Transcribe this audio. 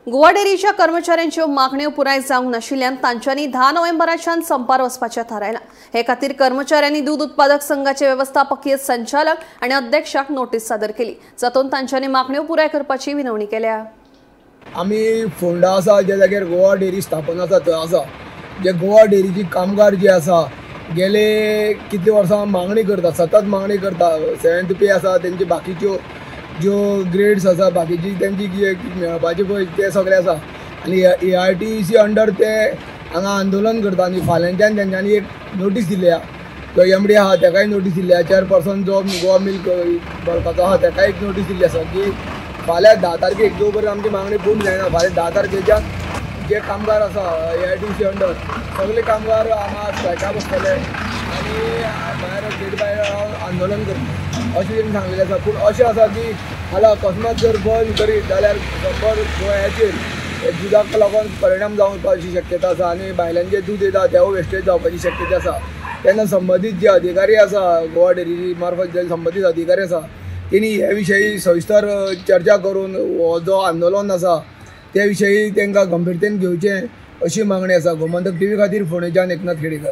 गोवा डेअरीच्या कर्मचाऱ्यांच्यो मागण्यो पुराय जावंक नाशिल्ल्यान तांच्यांनी 10 नोव्हेंबराच्यान संपार वचपाचें थारायलां। हे खातीर कर्मचाऱ्यांनी दूद उत्पादक संघाचे वेवस्थापकीय संचालक आनी अध्यक्षाक नोटीस सादर केली, जातूंत तांच्यांनी मागण्यो पुराय करपाची विनवणी केल्या। आमी फोंडा आसा ज्या जाग्यार गोवा डेअरी स्थापन आसा थंय आसा, जे गोवा डेअरीची कामगार जे आसा गेले कितले वर्सां मागणी करता, सतत मागणी करता। 7th पे आसा तेंची, बाकीच्यो ज्यो ग्रेड्स आसा बाकीची तेंची मेळपाचे पळय ते सगळे आसा आनी AITC under ते हांगा आंदोलन करता आनी फाल्यांच्यान तेंच्यांनी एक नोटीस दिल्या, जो MD आहा तेकाय नोटीस दिल्या, चेअरपर्सन जो गोवा मिल्क बल्काचो आहा तेकाय एक नोटीस दिल्ली आसा की फाल्यां 10 तारखेक जो पर्यंत आमची मागणी पूर्ण जायना फाल्यां 10 तारखेच्यान जे कामगार आसा AITC under सगळे कामगार हांगा स्ट्रायका बसतले आनी भायर गेट भायर आंदोलन करतले अशें तेणी सांगलेलें आसा। पूण अशें आसा की फाल्यां अकस्मात जर बंद करीत जाल्यार 100 गोंयाचेर दुदाक लागून परिणाम जावपाची शक्यता आसा आनी भायल्यान जे दूद येता तेवूय वेस्टेज जावपाची शक्यता आसा। तेन्ना संबंदीत जे अधिकारी आसा गोवा डेअरी मार्फत जे संबंदीत अधिकारी आसा तेणी हे विशयी सविस्तर चर्चा करून हो जो आंदोलन आसा त्या विशयी तांकां गंभीरतेन घेवचें अशी मागणी आसा। गोमंतक टीव्ही खातीर फोंडेच्यान एकनाथ खेडेकर।